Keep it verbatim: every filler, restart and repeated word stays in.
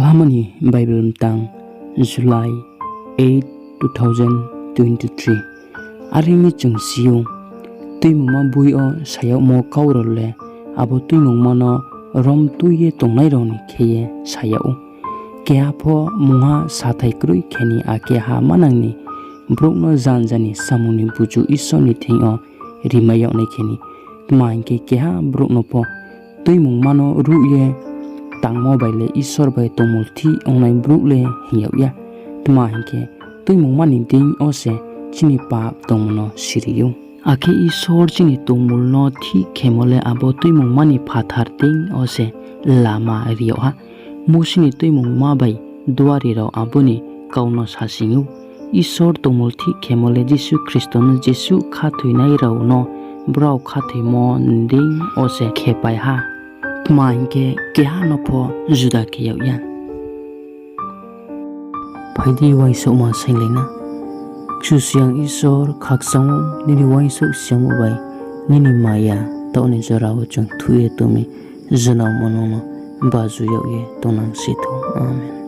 Tma ni Bible mtang, July eight, two thousand twenty-three. Are ong mi chung si ou, Tuimungma boi yo sa yagmo kau rao le abo Tuimungma no rom tui ye tongnai rao ni khe ye sa yag ou. Keha pho mungha sathai kroi khe ni akhe ha manang ni brouh no janja ni samung ni buju Isor ni thing yo rimai yag nai khe ni. Tma hing khe, keha brouh no pho Tuimungma no ruh ye tangmo bai le Isor bai tongmulthih ongnai brouh le hing yag ya. Tma hing khe, Tuimungma ni deing yo se chini pap tongmo no siri ou. Akhe Isor chini tongmul no thih khemo le abo Tuimungma ni phathar deing yo se lama ri yag ha. Mousi ni Tuimungma bai duari rao abo ni kau no sasing ou. Isor tongmul thih khemo le Jisu Khristo no jesuh khathoinai rao no brao khathoimo ni deing yo se khepai ha. Tma hing khe, keha no pho juda khe yag ya. Phai di, uaingsouhma sainglai na. Kchusoyang Isor, khakchang ou nini uaingsouh siyamo bai nini maya taoh ni jora wo chung thuih ye tong mi, jnaomo nung no baju yag ye tongnang si thou. Amen.